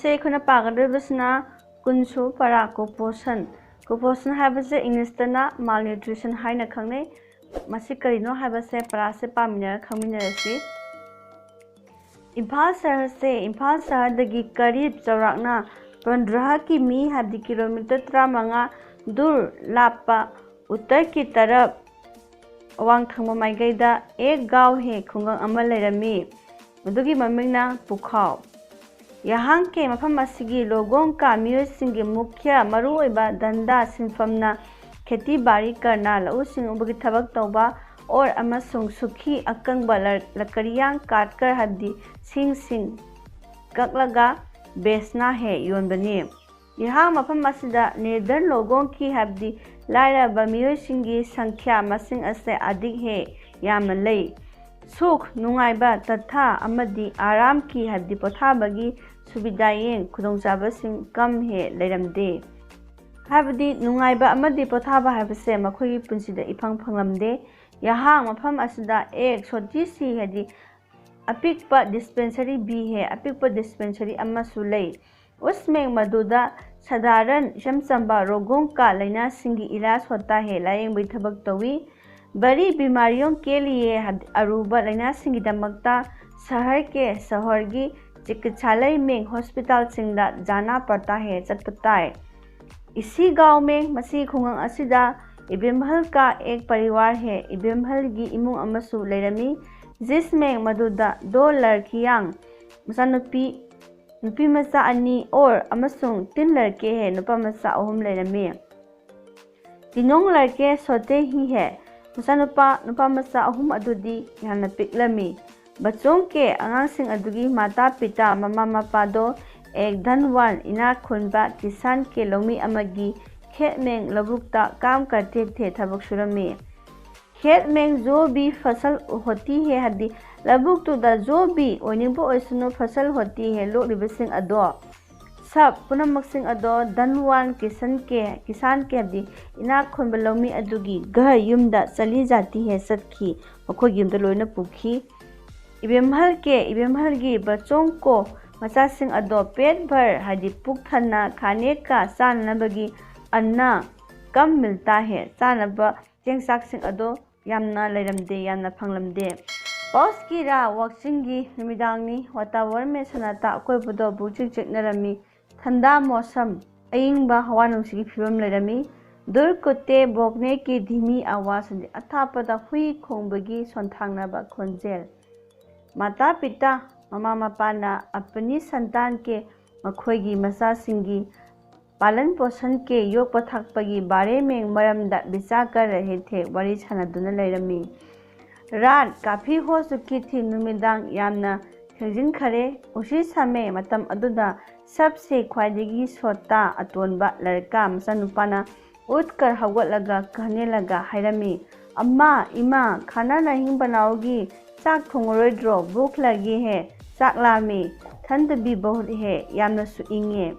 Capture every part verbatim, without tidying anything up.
ꯁꯦ ꯑꯩꯈꯣꯏꯅ ꯄꯥꯒꯗꯧꯔꯤꯕꯁꯤꯅ ꯀꯨꯟꯁꯨ ꯄꯔꯥ ꯀꯨꯄꯣꯁꯟ꯫ ꯀꯨꯄꯣꯁꯟ ꯍꯥꯏꯕꯁꯦ ꯏꯪꯂꯤꯁꯇꯅ ꯃꯥꯜꯅ꯭ꯌꯨꯇ꯭ꯔꯤꯁꯟ ꯍꯥꯏꯅ ꯈꯪꯅꯩ꯫ ꯃꯁꯤ ꯀꯔꯤꯅꯣ ꯍꯥꯏꯕꯁꯦ ꯄꯔꯥꯁꯦ ꯄꯥꯃꯤꯟꯅꯔ ꯈꯪꯃꯤꯟꯅꯔꯁꯤ꯫ ꯏꯝꯐꯥꯜ ꯁꯍꯔꯁꯦ ꯏꯝꯐꯥꯜ ꯁꯍꯔꯗꯒꯤ ꯀꯔꯤꯕ ꯆꯥꯎꯔꯥꯛꯅ ꯄꯟꯗ꯭ꯔꯍ ꯀꯤꯃꯤ ꯍꯥꯏꯕꯗꯤ ꯀꯤꯂꯣꯃꯤꯇꯔ ꯇꯔꯥꯃꯉꯥ ꯗꯨꯔ ꯂꯥꯞꯄ ꯎꯠꯇꯔ ꯀꯤ ꯇꯔꯞ ꯑꯋꯥꯡ ꯊꯪꯕ ꯃꯥꯏꯀꯩꯗ ꯑꯦꯛ ꯒꯥꯎ ꯍꯦ ꯈꯨꯡꯒꯪ ꯑꯃ ꯂꯩꯔꯝꯃꯤ꯫ ꯃꯗꯨꯒꯤ ꯃꯃꯤꯡꯅ ꯄꯨꯈꯥꯎ꯫ ꯌꯥꯍꯥꯡ ꯀꯦ ꯃꯐꯝ ꯑꯁꯤꯒꯤ ꯂꯣꯒꯣꯡ ꯀꯥ ꯃꯤꯑꯣꯏꯁꯤꯡꯒꯤ ꯃꯨꯈ꯭ꯌ ꯃꯔꯨꯑꯣꯏꯕ ꯙꯟꯗꯥ ꯁꯤꯟꯐꯝꯅ ꯈꯦꯇꯤ ꯕꯥꯔꯤ ꯀꯔꯅꯥ ꯂꯧꯎ ꯁꯤꯡꯎꯕꯒꯤ ꯊꯕꯛ ꯇꯧꯕ ꯑꯣꯔ ꯑꯃꯁꯨꯡ ꯁꯨꯈꯤ ꯑꯀꯪꯕ ꯂ-, ꯂꯀꯔꯤꯌꯥꯡ ꯀꯥꯠꯀꯔ ꯍꯥꯏꯕꯗꯤ ꯁꯤꯡꯁꯤꯡ ꯀꯛꯂꯒ ꯕꯦꯁꯅꯥ ꯍꯦ ꯌꯣꯟꯕꯅꯤ꯫ ꯌꯥꯍꯥꯡ ꯃꯐꯝ ꯑꯁꯤꯗ ꯅꯦꯗꯔ ꯂꯣꯒꯣꯡꯀꯤ ꯍꯥꯏꯕꯗꯤ ꯂꯥꯏꯔꯕ ꯃꯤꯑꯣꯏꯁꯤꯡꯒꯤ ꯁꯪꯈ꯭ꯌꯥ ꯃꯁꯤꯡ ꯑꯁꯦ ꯑꯗꯤꯛ ꯍꯦ ꯌꯥꯝꯅ ꯂꯩ꯫ ꯁꯨꯈ ꯅꯨꯡꯉꯥꯏꯕ, ꯇꯊꯥ ꯑꯃꯗꯤ ꯑꯥꯔꯥꯝꯀꯤ ꯍꯥꯏꯕꯗꯤ ꯄꯣꯊꯥꯕꯒꯤ ꯁꯨꯕꯤꯗꯥꯌꯦꯡ ꯈꯨꯗꯣꯡꯆꯥꯕꯁꯤꯡ ꯀꯝ ꯍꯦ ꯂꯩꯔꯝꯗꯦ꯫ ꯍꯥꯏꯕꯗꯤ ꯅꯨꯡꯉꯥꯏꯕ ꯑꯃꯗꯤ ꯄꯣꯊꯥꯕ ꯍꯥꯏꯕꯁꯦ ꯃꯈꯣꯏꯒꯤ ꯄꯨꯟꯁꯤꯗ ꯏꯐꯪ ꯐꯪꯂꯝꯗꯦ꯫ ꯌꯥꯍꯥꯡ ꯃꯐꯝ ꯑꯁꯤꯗ ꯑꯦꯛ ꯁꯣꯇꯤ ꯁꯤ ꯍꯥꯏꯗꯤ ꯑꯄꯤꯛꯄ ꯗꯤꯁꯄꯦꯟꯁꯔꯤ ꯕꯤ ꯍꯦ ꯑꯄꯤꯛꯄ ꯗꯤꯁꯄꯦꯟꯁꯔꯤ ꯑꯃꯁꯨ ꯂꯩ꯫ ꯎꯁꯃꯦꯡ ꯃꯗꯨꯗ ꯁꯗꯥꯔꯟ ꯏꯆꯝ ꯆꯝꯕ ꯔꯣꯒꯣꯡ ꯀꯥ ꯂꯥꯏꯅꯥꯁꯤꯡꯒꯤ ꯏꯂꯥꯖ ꯍꯣꯇꯥ ꯍꯦ ꯂꯥꯌꯦꯡꯕꯒꯤ ꯊꯕꯛ ꯇꯧꯏ꯫ ꯕꯔꯤ ꯕꯤꯃꯥꯔꯤꯌꯣꯡ ꯀꯦ ꯂꯤꯌꯦ ꯍꯥꯏꯕꯗꯤ ꯑꯔꯨꯕ ꯂꯥꯏꯅꯥꯁꯤꯡꯒꯤꯗꯃꯛꯇ ꯁꯍꯔ ꯀꯦ ꯁꯍꯔꯒꯤ ꯆꯤꯀꯤꯠꯁꯥꯂꯩ ꯃꯦꯡ ꯍꯣꯁꯄꯤꯇꯥꯜꯁꯤꯡꯗ ꯖꯥꯅꯥ ꯄꯔꯇꯥ ꯍꯦ ꯆꯠꯄ ꯇꯥꯏ꯫ ꯏꯁꯤ ꯒꯥꯎ ꯃꯦꯡ ꯃꯁꯤ ꯈꯨꯡꯒꯪ ꯑꯁꯤꯗ ꯏꯕꯦꯝꯍꯜ ꯀꯥ ꯑꯦꯛ ꯄꯔꯤꯋꯥꯔ ꯍꯦ ꯏꯕꯦꯝꯍꯜꯒꯤ ꯏꯃꯨꯡ ꯑꯃꯁꯨ ꯂꯩꯔꯝꯃꯤ꯫ ꯖꯤꯁ ꯃꯦꯡ ꯃꯗꯨꯗ ꯗꯣ ꯂꯔꯈꯤꯌꯥꯡ ꯃꯆꯥꯅꯨꯄꯤ ꯅꯨꯄꯤ ꯃꯆꯥ ꯑꯅꯤ ꯑꯣꯔ ꯑꯃꯁꯨꯡ ꯇꯤꯟ ꯂꯔꯀꯦ ꯍꯦ ꯅꯨꯄꯥ ꯃꯆꯥ ꯑꯍꯨꯝ ꯂꯩꯔꯝꯃꯤ꯫ ꯇꯤꯅꯣꯡ ꯂꯔꯀꯦ ꯁꯣꯇꯦ ꯍꯤ ꯍꯦ ꯃꯆꯥꯅꯨꯄꯥ ꯅꯨꯄꯥ ꯃꯆꯥ ꯑꯍꯨꯝ ꯑꯗꯨꯗꯤ ꯌꯥꯝꯅ ꯄꯤꯛꯂꯝꯃꯤ꯫ ꯕꯆꯣꯡ ꯀꯦ ꯑꯉꯥꯡꯁꯤꯡ ꯑꯗꯨꯒꯤ ꯃꯥꯇꯥ ꯄꯤꯇꯥ ꯃꯃꯥ ꯃꯄꯥꯗꯣ ꯑꯦꯛ ꯙꯟꯋꯥꯟ ꯏꯅꯥꯛ ꯈꯨꯟꯕ ꯀꯤꯁꯥꯟ ꯀꯦ ꯂꯧꯃꯤ ꯑꯃꯒꯤ ꯈꯦꯠꯃꯦꯡ ꯂꯧꯕꯨꯛꯇ ꯀꯥꯝ ꯀꯔꯇꯦꯛ ꯊꯦ ꯊꯕꯛ ꯁꯨꯔꯝꯃꯤ꯫ ꯈꯦꯠꯃꯦꯡ ꯖꯣ ꯕꯤ ꯐꯁꯜ ꯍꯣꯇꯤ ꯍꯦ ꯍꯥꯏꯕꯗꯤ ꯂꯧꯕꯨꯛꯇꯨꯗ ꯖꯣ ꯕꯤ ꯑꯣꯏꯅꯤꯡꯕ ꯑꯣꯏꯁꯅꯨ ꯐꯁꯜ ꯍꯣꯇꯤ ꯍꯦ ꯂꯣꯛꯂꯤꯕꯁꯤꯡ ꯑꯗꯣ ꯁꯕ ꯄꯨꯝꯅꯃꯛꯁꯤꯡ ꯑꯗꯣ ꯙꯟꯋꯥꯟ ꯀꯤꯁꯟ ꯀꯦ ꯀꯤꯁꯥꯟ ꯀꯦ ꯍꯥꯏꯕꯗꯤ ꯏꯅꯥꯛ ꯈꯨꯟꯕ ꯂꯧꯃꯤ ꯑꯗꯨꯒꯤ ꯘꯔ ꯌꯨꯝꯗ ꯆꯂꯤ ꯖꯥꯇꯤ ꯍꯦ ꯆꯠꯈꯤ꯫ ꯃꯈꯣꯏꯒꯤ ꯌꯨꯝꯗ ꯂꯣꯏꯅ ꯄꯨꯈꯤ꯫ ꯏꯕꯦꯝꯍꯜ ꯀꯦ ꯏꯕꯦꯝꯍꯜꯒꯤ ꯕꯆꯣꯡ ꯀꯣ ꯃꯆꯥꯁꯤꯡ ꯑꯗꯣ ꯄꯦꯠ ꯚꯔ ꯍꯥꯏꯗꯤ ꯄꯨꯛ ꯊꯟꯅ ꯈꯥꯅꯦ ꯀꯥ ꯆꯥꯅꯅꯕꯒꯤ ꯑꯟꯅ ꯀꯝ ꯃꯤꯜꯇꯥ ꯍꯦ, ꯆꯥꯅꯕ ꯆꯦꯡꯆꯥꯛꯁꯤꯡ ꯑꯗꯣ ꯌꯥꯝꯅ ꯂꯩꯔꯝꯗꯦ, ꯌꯥꯝꯅ ꯐꯪꯂꯝꯗꯦ꯫ ꯄꯥꯎꯁꯀꯤ ꯔꯥ ꯋꯥꯛꯆꯤꯡꯒꯤ ꯅꯨꯃꯤꯗꯥꯡꯅꯤ꯫ ꯋꯥꯇꯥꯋꯔꯟ ꯃꯦꯁꯅꯥꯇ ꯑꯀꯣꯏꯕꯗꯣ ꯕꯨꯛꯆꯤꯛ ꯆꯤꯛꯅꯔꯝꯃꯤ꯫ ꯊꯟꯗꯥ ꯃꯣꯁꯝ, ꯑꯏꯪꯕ ꯍꯋꯥ ꯅꯨꯡꯁꯤꯠꯀꯤ ꯐꯤꯕꯝ ꯂꯩꯔꯝꯃꯤ꯫ ꯗꯨꯔ ꯀꯨꯠꯇꯦ ꯕꯣꯛꯅꯦ ꯀꯤ ꯙꯤꯃꯤ ꯑꯋꯥꯖ, ꯑꯊꯥꯞꯄꯗ ꯍꯨꯏ ꯈꯣꯡꯕꯒꯤ ꯁꯣꯟꯊꯥꯡꯅꯕ ꯈꯣꯟꯖꯦꯜ꯫ ꯃꯥꯇꯥ ꯄꯤꯇꯥ, ꯃꯃꯥ ꯃꯄꯥꯅ ꯑꯄꯅꯤ ꯁꯟꯇꯥꯟ ꯀꯦ, ꯃꯈꯣꯏꯒꯤ ꯃꯆꯥꯁꯤꯡꯒꯤ ꯄꯥꯂꯟ ꯄꯣꯁꯟ ꯀꯦ, ꯌꯣꯛꯄ ꯊꯥꯛꯄꯒꯤ ꯕꯥꯔꯦ ꯃꯦꯡ ꯃꯔꯝꯗ ꯕꯤꯆꯥꯔ ꯀꯔ ꯔꯍꯦ ꯊꯦ, ꯋꯥꯔꯤ ꯁꯥꯟꯅꯗꯨꯅ ꯂꯩꯔꯝꯃꯤ꯫ ꯔꯥꯠ ꯀꯥꯐꯤ ꯍꯣ ꯆꯨꯀꯤ ꯊꯤ, ꯅꯨꯃꯤꯗꯥꯡ ꯌꯥꯝꯅ ꯊꯦꯡꯖꯤꯟꯈꯔꯦ꯫ ꯎꯁꯤ ꯁꯥꯃꯦ, ꯃꯇꯝ ꯑꯗꯨꯗ ꯁꯕꯁꯦ ꯈ꯭ꯋꯥꯏꯗꯒꯤ ꯁꯣꯇꯥ, ꯑꯇꯣꯟꯕ ꯂꯔꯀꯥ ꯃꯆꯥꯅꯨꯄꯥꯅ ꯎꯠꯀꯔ ꯍꯧꯒꯠꯂꯒ ꯀꯍꯅꯦ ꯂꯒꯥ ꯍꯥꯏꯔꯝꯃꯤ, "ꯑꯝꯃꯥ, ꯏꯃꯥ, ꯈꯥꯅꯥ ꯅꯍꯤꯡ ꯕꯅꯥꯎꯒꯤ, ꯆꯥꯛ ꯊꯣꯡꯉꯔꯣꯏꯗ꯭ꯔꯣ? ꯚꯨꯛ ꯂꯒꯤ ꯍꯦ, ꯆꯥꯛ ꯂꯥꯝꯃꯤ, ꯊꯟꯗ ꯚꯤ ꯕꯍꯨꯠ ꯍꯦ, ꯌꯥꯝꯅꯁꯨ ꯏꯪꯉꯦ"꯫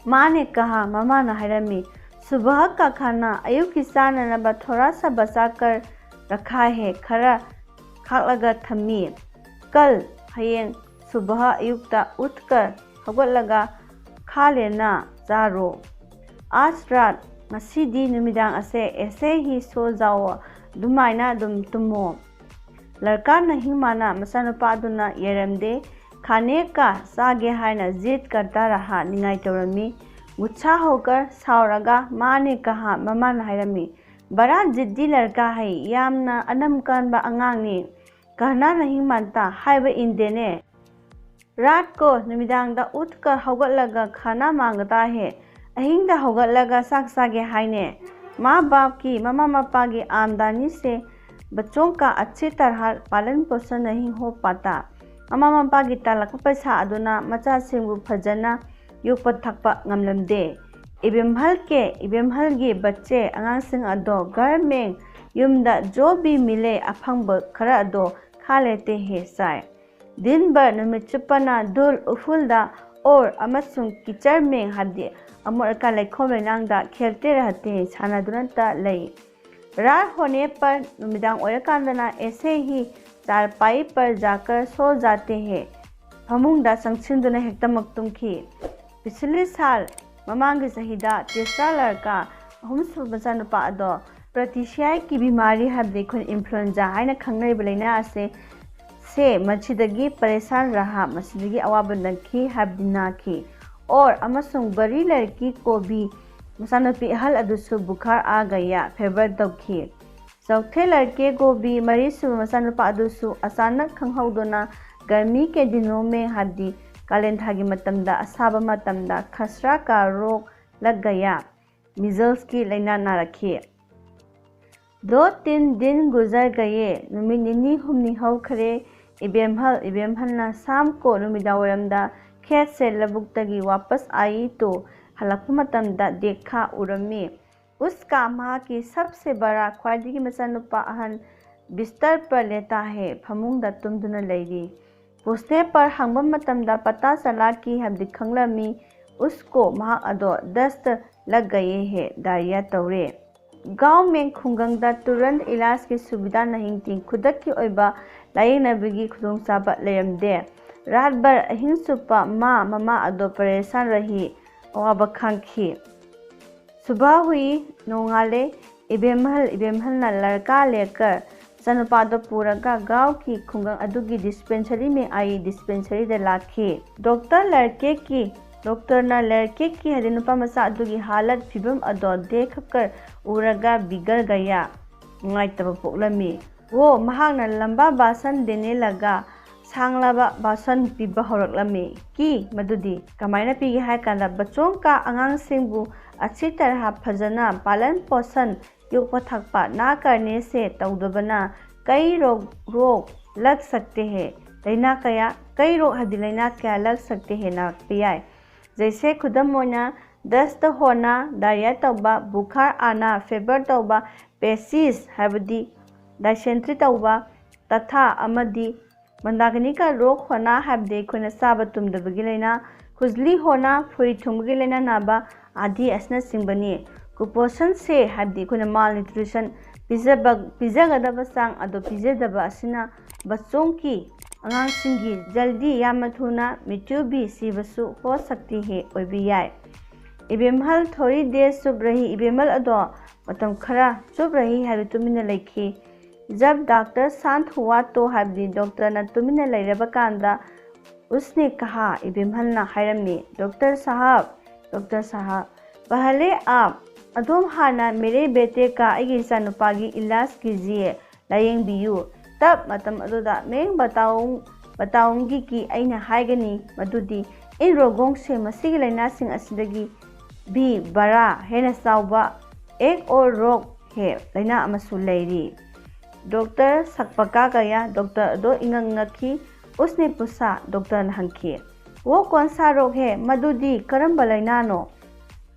ꯃꯥꯅꯦ ꯀꯍꯥ, ꯃꯃꯥꯅ ꯍꯥꯏꯔꯝꯃꯤ, "ꯁꯨꯕꯍ ꯀꯥ ꯈꯥꯅꯥ, ꯑꯌꯨꯛꯀꯤ ꯆꯥꯅꯅꯕ ꯊꯣꯔꯥ ꯁꯥ ꯕꯆꯥ ꯀꯔ ꯔꯈꯥ ꯍꯦ, ꯈꯔ ꯈꯥꯛꯂꯒ ꯊꯝꯃꯤ꯫ ꯀꯜ, ꯍꯌꯦꯡ, ꯁꯨꯕꯍ, ꯑꯌꯨꯛꯇ, ꯎꯠꯀꯔ, ꯍꯧꯒꯠꯂꯒ, ꯈꯥ ꯂꯦꯅꯥ, ꯆꯥꯔꯣ꯫ ꯑꯥꯖ ꯔꯥꯠ, ꯉꯁꯤꯗꯤ ꯅꯨꯃꯤꯗꯥꯡ ꯑꯁꯦ, ꯑꯦꯁꯦ ꯍꯤ ꯁꯣ ꯖꯥꯑꯣ, ꯑꯗꯨꯃꯥꯏꯅ ꯑꯗꯨꯝ ꯇꯨꯝꯃꯣ"꯫ ꯂꯔꯀꯥ ꯅꯍꯤꯡ ꯃꯥꯅ ꯃꯆꯥꯅꯨꯄꯥ ꯑꯗꯨꯅ ꯌꯥꯔꯝꯗꯦ꯫ ꯈꯥꯅꯦ ꯀꯥ ꯆꯥꯒꯦ ꯍꯥꯏꯅ ꯖꯤꯠ ꯀꯔꯇꯥ ꯔꯍꯥ, ꯅꯤꯡꯉꯥꯏ ꯇꯧꯔꯝꯃꯤ꯫ ꯒꯨꯠꯁꯥ ꯍꯧꯀꯔ, ꯁꯥꯎꯔꯒ, ꯃꯥꯅꯦ ꯀꯍꯥ, ꯃꯃꯥꯅ ꯍꯥꯏꯔꯝꯃꯤ, "ꯕꯔꯥ ꯖꯤꯠꯗꯤ ꯂꯔꯀꯥ ꯍꯩ, ꯌꯥꯝꯅ ꯑꯅꯝ ꯀꯟꯕ ꯑꯉꯥꯡꯅꯤ꯫ ꯀꯍꯅꯥ ꯅꯍꯤꯡ ꯃꯥꯟꯇꯥ, ꯍꯥꯏꯕ ꯏꯟꯗꯦꯅꯦ"꯫ ꯔꯥꯠ ꯀꯣ, ꯅꯨꯃꯤꯗꯥꯡꯗ ꯎꯠꯀ ꯍꯧꯒꯠꯂꯒ ꯈꯥꯅꯥ ꯃꯥꯡꯒꯇꯥ ꯍꯦ, ꯑꯍꯤꯡꯗ ꯍꯧꯒꯠꯂꯒ ꯆꯥꯛ ꯆꯥꯒꯦ ꯍꯥꯏꯅꯦ꯫ ꯃꯥ ꯕꯥꯞꯀꯤ, ꯃꯃꯥ ꯃꯄꯥꯒꯤ ꯑꯥꯝꯗꯥꯅꯤ ꯁꯦ ꯕꯆꯣꯡ ꯀꯥ ꯑꯆꯤ ꯇꯔꯍꯥ ꯄꯥꯂꯟ ꯄꯣꯁꯟ ꯅꯍꯤꯡ ꯍꯣ ꯄꯥꯇꯥ꯫ ꯃꯃꯥ ꯃꯄꯥꯒꯤ ꯇꯥꯜꯂꯛꯄ ꯄꯩꯁꯥ ꯑꯗꯨꯅ ꯃꯆꯥꯁꯤꯡꯕꯨ ꯐꯖꯅ ꯌꯣꯛꯄ ꯊꯛꯄ ꯉꯝꯂꯝꯗꯦ꯫ ꯏꯕꯦꯝꯍꯜ ꯀꯦ, ꯏꯕꯦꯝꯍꯜꯒꯤ ꯕꯠꯆꯦ, ꯑꯉꯥꯡꯁꯤꯡ ꯑꯗꯣ ꯘꯔ ꯃꯦꯡ, ꯌꯨꯝꯗ ꯖꯣ ꯕꯤ ꯃꯤꯂꯦ, ꯑꯐꯪꯕ ꯈꯔ ꯑꯗꯣ ꯈꯥ ꯂꯦꯇꯦ ꯍꯦ, ꯆꯥꯏ꯫ ꯗꯤꯟ ꯚꯔ, ꯅꯨꯃꯤꯠ ꯆꯨꯞꯄꯅ, ꯙꯨꯜ, ꯎꯐꯨꯜꯗ, ꯑꯣꯔ, ꯑꯃꯁꯨꯡ ꯀꯤꯆꯔ ꯃꯦꯡ ꯍꯥꯏꯕꯗꯤ ꯑꯃꯣꯠ ꯑꯀꯥꯏ ꯂꯩꯈꯣꯝ ꯂꯩꯅꯥꯡꯗ ꯈꯦꯜꯇꯦ ꯔꯍꯇꯦ ꯍꯦ, ꯁꯥꯟꯅꯗꯨꯅꯇ ꯂꯩ꯫ ꯔꯥꯠ ꯍꯣꯅꯦ ꯄꯔ, ꯅꯨꯃꯤꯗꯥꯡ ꯑꯣꯏꯔꯀꯥꯟꯗꯅ, ꯑꯦꯁꯦ ꯍꯤ ꯆꯥꯔꯄꯥꯏ ꯄꯔ ꯖꯥꯀꯔ ꯁꯣ ꯖꯥꯇꯦ ꯍꯦ, ꯐꯃꯨꯡꯗ ꯆꯪꯁꯤꯟꯗꯨꯅ ꯍꯦꯛꯇꯃꯛ ꯇꯨꯝꯈꯤ꯫ ꯄꯤꯁꯤꯂꯤ ꯁꯥꯜ, ꯃꯃꯥꯡꯒꯤ ꯆꯍꯤꯗ ꯇꯤꯁꯔꯥ ꯂꯔꯀꯥ, ꯑꯍꯨꯝꯁꯨꯕ ꯃꯆꯥꯅꯨꯄꯥ ꯑꯗꯣ ꯄ꯭ꯔꯇꯤꯁꯤꯌꯥꯒꯤ ꯕꯤꯃꯥꯔꯤ ꯍꯥꯏꯕꯗꯤ ꯑꯩꯈꯣꯏꯅ ꯏꯟꯐ꯭ꯂꯨꯑꯦꯟꯖꯥ ꯍꯥꯏꯅ ꯈꯪꯅꯔꯤꯕ ꯂꯥꯏꯅꯥ ꯑꯁꯦ ꯁꯦ ꯃꯁꯤꯗꯒꯤ ꯄꯔꯦꯁꯥꯟ ꯔꯍꯥ, ꯃꯁꯤꯗꯒꯤ ꯑꯋꯥꯕ ꯅꯪꯈꯤ ꯍꯥꯏꯕꯗꯤ ꯅꯥꯈꯤ꯫ ꯑꯣꯔ ꯑꯃꯁꯨꯡ ꯕꯔꯤ ꯂꯔꯀꯤ ꯀꯣꯕꯤ, ꯃꯆꯥꯅꯨꯄꯤ ꯑꯍꯜ ꯑꯗꯨꯁꯨ ꯕꯨꯈꯥꯔ ꯑꯥ ꯒꯌꯥ, ꯐꯦꯕꯔ ꯇꯧꯈꯤ꯫ ꯆꯧꯊꯦ ꯂꯔꯀꯦ ꯒꯣꯕꯤ, ꯃꯔꯤꯁꯨꯕ ꯃꯆꯥꯅꯨꯄꯥ ꯑꯗꯨꯁꯨ ꯑꯆꯥꯅꯛ ꯈꯪꯍꯧꯗꯨꯅ ꯒꯔꯃꯤ ꯀꯦ ꯗꯤꯅꯣ ꯃꯦ ꯍꯥꯏꯕꯗꯤ ꯀꯥꯂꯦꯟꯊꯥꯒꯤ ꯃꯇꯝꯗ ꯑꯁꯥꯕ ꯃꯇꯝꯗ ꯈꯁꯔꯥ ꯀꯥ ꯔꯣꯛ ꯂꯛ ꯒꯌꯥ, ꯃꯤꯖꯜꯁꯀꯤ ꯂꯥꯏꯅꯥ ꯅꯥꯔꯛꯈꯤ꯫ ꯗꯣ ꯇꯤꯟ ꯗꯤꯟ ꯒꯨꯖꯔ ꯒꯌꯦ, ꯅꯨꯃꯤꯠ ꯅꯤꯅꯤ ꯍꯨꯝꯅꯤ ꯍꯧꯈ꯭ꯔꯦ꯫ ꯏꯕꯦꯝꯍꯜ, ꯏꯕꯦꯝꯍꯜꯅ ꯁꯥꯝ ꯀꯣ ꯅꯨꯃꯤꯗꯥꯡꯋꯥꯏꯔꯝꯗ ꯈꯦꯠꯁꯦ ꯂꯧꯕꯨꯛꯇꯒꯤ ꯋꯥꯄꯁ ꯑꯥꯏ ꯇꯣ, ꯍꯜꯂꯛꯄ ꯃꯇꯝꯗ ꯗꯦꯈꯥ ꯎꯔꯝꯃꯤ꯫ ꯎꯁꯀꯥ, ꯃꯍꯥꯛꯀꯤ ꯁꯕꯁꯦ ꯕꯔꯥ, ꯈ꯭ꯋꯥꯏꯗꯒꯤ ꯃꯆꯥꯅꯨꯄꯥ ꯑꯍꯟ, ꯕꯤꯁꯇꯔ ꯄꯔ ꯂꯦꯇꯥ ꯍꯦ, ꯐꯃꯨꯡꯗ ꯇꯨꯝꯗꯨꯅ ꯂꯩꯔꯤ꯫ ꯄꯨꯁꯅꯦ ꯄꯔ ꯍꯪꯕ ꯃꯇꯝꯗ ꯄꯇꯥ ꯆꯂꯥꯀꯤ ꯍꯥꯏꯕꯗꯤ ꯈꯪꯂꯝꯃꯤ꯫ ꯎꯁꯀꯣ, ꯃꯍꯥꯛ ꯑꯗꯣ ꯗꯁꯇ ꯂꯛ ꯒꯌꯦ ꯍꯦ, ꯗꯥꯏꯔꯤꯌꯥ ꯇꯧꯔꯦ꯫ ꯒꯥꯎ ꯃꯦꯡ ꯈꯨꯡꯒꯪꯗ ꯇꯨꯔꯟ ꯏꯂꯥꯖꯀꯤ ꯁꯨꯕꯤꯗꯥ ꯅꯍꯤꯡ ꯇꯤꯡ ꯈꯨꯗꯛꯀꯤ ꯑꯣꯏꯕ ꯂꯥꯌꯦꯡꯅꯕꯒꯤ ꯈꯨꯗꯣꯡꯆꯥꯕ ꯂꯩꯔꯝꯗꯦ꯫ ꯔꯥꯠ ꯚꯔ ꯑꯍꯤꯡ ꯆꯨꯞꯄ ꯃꯥ ꯃꯃꯥ ꯑꯗꯣ ꯄꯔꯦꯁꯥꯟ ꯔꯍꯤ, ꯑꯋꯥꯕ ꯈꯥꯡꯈꯤ꯫ ꯁꯨꯕꯥ ꯍꯨꯏ, ꯅꯣꯡꯉꯥꯜꯂꯦ꯫ ꯏꯕꯦꯝꯍꯜ, ꯏꯕꯦꯝꯍꯜꯅ ꯂꯔꯀꯥ ꯂꯦꯀꯔ, ꯃꯆꯥꯅꯨꯄꯥꯗꯣ ꯄꯨꯔꯒ ꯒꯥꯎꯒꯤ ꯈꯨꯡꯒꯪ ꯑꯗꯨꯒꯤ ꯗꯤꯁꯄꯦꯟꯁꯔꯤ ꯃꯦ ꯑꯥꯏ ꯗꯤꯁꯄꯦꯟꯁꯔꯤꯗ ꯂꯥꯛꯈꯤ꯫ ꯗꯣꯛꯇꯔ ꯂꯔꯀꯦꯛꯀꯤ, ꯗꯣꯛꯇꯔꯅ ꯂꯔꯀꯦꯛꯀꯤ ꯍꯥꯏꯗꯤ ꯅꯨꯄꯥ ꯃꯆꯥ ꯑꯗꯨꯒꯤ ꯍꯥꯂꯠ ꯐꯤꯕꯝ ꯑꯗꯣ ꯗꯦꯈꯀꯔ ꯎꯔꯒ ꯕꯤꯒꯔ ꯒꯌꯥ, ꯅꯨꯡꯉꯥꯏꯇꯕ ꯄꯣꯛꯂꯝꯃꯤ꯫ ꯋꯣ, ꯃꯍꯥꯛꯅ ꯂꯝꯕꯥ ꯕꯥꯁꯟ ꯗꯦꯅꯦ ꯂꯒꯥ, ꯁꯥꯡꯂꯕ ꯕꯥꯁꯟ ꯄꯤꯕ ꯍꯧꯔꯛꯂꯝꯃꯤ꯫ ꯀꯤ, ꯃꯗꯨꯗꯤ ꯀꯃꯥꯏꯅ ꯄꯤꯒꯦ ꯍꯥꯏ ꯀꯥꯟꯗ ꯕꯆꯣꯡꯀꯥ ꯑꯉꯥꯡꯁꯤꯡꯕꯨ ꯑꯁꯤ ꯇꯔꯍꯥ ꯐꯖꯅ ꯄꯥꯂꯟ ꯄꯣꯁꯟ, ꯌꯣꯛꯄ ꯊꯛꯄ ꯅꯥ ꯀꯔꯅꯦ ꯁꯦ ꯇꯧꯗꯕꯅ ꯀꯩ ꯔꯣꯛ, ꯔꯣꯛ ꯂꯛ ꯁꯛꯇꯦ ꯍꯦ꯫ ꯂꯥꯏꯅꯥ ꯀꯌꯥ, ꯀꯩ ꯔꯣꯛ ꯍꯥꯏꯗꯤ ꯂꯥꯏꯅꯥ ꯀꯌꯥ ꯂꯛ ꯁꯛꯇꯦ ꯍꯦ ꯅꯥꯔꯛꯄ ꯌꯥꯏ꯫ ꯖꯩꯁꯦ ꯈꯨꯗꯝ ꯑꯣꯏꯅ ꯗꯁꯇ ꯍꯣꯅꯥ, ꯗꯥꯏꯔꯤꯌꯥ ꯇꯧꯕ, ꯕꯨꯈꯥꯔ ꯑꯥꯅꯥ, ꯐꯦꯕꯔ ꯇꯧꯕ, ꯄꯦꯁꯤꯁ ꯍꯥꯏꯕꯗꯤ ꯗꯥꯏꯁꯦꯟꯇ꯭ꯔꯤ ꯇꯧꯕ, ꯇꯊꯥ ꯑꯃꯗꯤ ꯃꯟꯗꯥꯒꯅꯤꯀ ꯔꯣꯛ ꯍꯣꯅꯥ ꯍꯥꯏꯕꯗꯤ ꯑꯩꯈꯣꯏꯅ ꯆꯥꯕ ꯇꯨꯝꯗꯕꯒꯤ ꯂꯥꯏꯅꯥ, ꯈꯨꯖꯂꯤ ꯍꯣꯅꯥ, ꯐꯨꯔꯤ ꯊꯨꯡꯕꯒꯤ ꯂꯥꯏꯅꯥ ꯅꯥꯕ ꯑꯥꯗꯤ ꯑꯁꯤꯅꯆꯤꯡꯕꯅꯤ꯫ ꯀꯨꯄꯣꯁꯟꯁꯦ ꯍꯥꯏꯕꯗꯤ ꯑꯩꯈꯣꯏꯅ ꯃꯥꯜ ꯅ꯭ꯌꯨꯇ꯭ꯔꯤꯁꯟ, ꯄꯤꯖꯕ, ꯄꯤꯖꯒꯗꯕ ꯆꯥꯡ ꯑꯗꯨ ꯄꯤꯖꯗꯕ ꯑꯁꯤꯅ ꯕꯆꯣꯡꯀꯤ ꯑꯉꯥꯡꯁꯤꯡꯒꯤ ꯖꯜꯗꯤ ꯌꯥꯝꯅ ꯊꯨꯅ ꯃꯤꯇ꯭ꯌꯨ ꯚꯤ ꯁꯤꯕꯁꯨ ꯍꯣ ꯁꯛꯇꯤ ꯍꯦ ꯑꯣꯏꯕ ꯌꯥꯏ꯫ ꯏꯕꯦꯝꯍꯜ ꯊꯣꯔꯤ ꯗꯦ ꯆꯨꯞ ꯔꯍꯤ, ꯏꯕꯦꯝꯍꯜ ꯑꯗꯣ ꯃꯇꯝ ꯈꯔ ꯆꯨꯞ ꯔꯍꯤ ꯍꯥꯏꯕ ꯇꯨꯃꯤꯟꯅ ꯂꯩꯈꯤ꯫ ꯖꯕ ꯗꯥꯛꯇꯔ ꯁꯥꯟꯠ ꯍꯨꯋꯥ ꯇꯣ ꯍꯥꯏꯕꯗꯤ ꯗꯣꯛꯇꯔꯅ ꯇꯨꯃꯤꯟꯅ ꯂꯩꯔꯕ ꯀꯥꯟꯗ ꯎꯁꯅꯦ ꯀꯍꯥ, ꯏꯕꯦꯝꯍꯜꯅ ꯍꯥꯏꯔꯝꯃꯤ, ꯗꯣꯛꯇꯔ ꯁꯥꯍꯕ, ꯗꯣꯛꯇꯔ ꯁꯥꯍꯕ, ꯄꯍꯂꯦ ꯑꯥꯞ, ꯑꯗꯣꯝ ꯍꯥꯟꯅ ꯃꯦꯔꯦ ꯕꯦꯇꯦ ꯀꯥ, ꯑꯩꯒꯤ ꯏꯆꯥꯅꯨꯄꯥꯒꯤ ꯏꯂꯥꯖ ꯀꯤꯖꯤꯌꯦ, ꯂꯥꯌꯦꯡꯕꯤꯌꯨ꯫ ꯇꯞ ꯃꯇꯝ ꯑꯗꯨꯗ ꯃꯦꯡ ꯕꯇꯥꯎꯡ ꯕꯇꯥꯎꯡꯒꯤ ꯀꯤ ꯑꯩꯅ ꯍꯥꯏꯒꯅꯤ ꯃꯗꯨꯗꯤ ꯏꯟ ꯔꯣꯒꯣꯡꯁꯦ ꯃꯁꯤꯒꯤ ꯂꯥꯏꯅꯥꯁꯤꯡ ꯑꯁꯤꯗꯒꯤ ꯚꯤ ꯕꯔꯥ ꯍꯦꯟꯅ ꯆꯥꯎꯕ ꯑꯦꯛ ꯑꯣ ꯔꯣꯛ ꯍꯦ ꯂꯥꯏꯅꯥ ꯑꯃꯁꯨ ꯂꯩꯔꯤ꯫ ꯗꯣꯛꯇꯔ ꯁꯛꯄꯀꯥ ꯀꯌꯥ, ꯗꯣꯛꯇꯔ ꯑꯗꯣ ꯏꯉꯛ ꯉꯛꯈꯤ꯫ ꯎꯁꯅꯦ ꯄꯨꯁꯥ, ꯗꯣꯛꯇꯔꯅ ꯍꯪꯈꯤ꯫ ꯋꯣ ꯀꯣꯟꯁꯥ ꯔꯣꯛ ꯍꯦ, ꯃꯗꯨꯗꯤ ꯀꯔꯝꯕ ꯂꯥꯏꯅꯥꯅꯣ?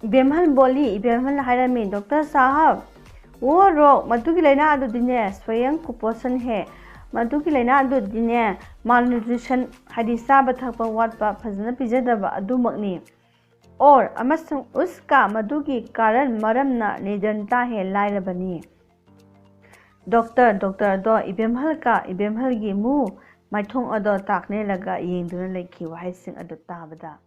ꯏꯕꯦꯝꯍꯜ ꯕꯣꯂꯤ, ꯏꯕꯦꯝꯍꯜꯅ ꯍꯥꯏꯔꯝꯃꯤ, ꯗꯣꯛꯇꯔ ꯁꯥꯍꯕ, ꯋꯣ ꯔꯣꯛ, ꯃꯗꯨꯒꯤ ꯂꯥꯏꯅꯥ ꯑꯗꯨꯗꯤꯅꯦ ꯁ꯭ꯋꯌꯪ ꯀꯨꯄꯣꯁꯟ ꯍꯦ, ꯃꯗꯨꯒꯤ ꯂꯥꯏꯅꯥ ꯑꯗꯨꯗꯤꯅꯦ ꯃꯥꯜꯅ꯭ꯌꯨꯇ꯭ꯔꯤꯁꯟ ꯍꯥꯏꯗꯤ ꯆꯥꯕ ꯊꯛꯄ ꯋꯥꯠꯄ, ꯐꯖꯅ ꯄꯤꯖꯗꯕ ꯑꯗꯨꯃꯛꯅꯤ꯫ ꯑꯣꯔ ꯑꯃꯁꯨꯡ ꯎꯁꯀꯥ, ꯃꯗꯨꯒꯤ ꯀꯥꯔꯟ ꯃꯔꯝꯅ ꯅꯤꯗꯟꯇꯥ ꯍꯦ ꯂꯥꯏꯔꯕꯅꯤ꯫ ꯗꯣꯛꯇꯔ, ꯗꯣꯛꯇꯔ ꯑꯗꯣ ꯏꯕꯦꯝꯍꯜ ꯀꯥ, ꯏꯕꯦꯝꯍꯜꯒꯤ ꯃꯨ ꯃꯥꯏꯊꯣꯡ ꯑꯗꯣ ꯇꯥꯛꯅꯦꯜꯂꯒ ꯌꯦꯡꯗꯨꯅ ꯂꯩꯈꯤ꯫ ꯋꯥꯍꯩꯁꯤꯡ ꯑꯗꯨ ꯇꯥꯕꯗ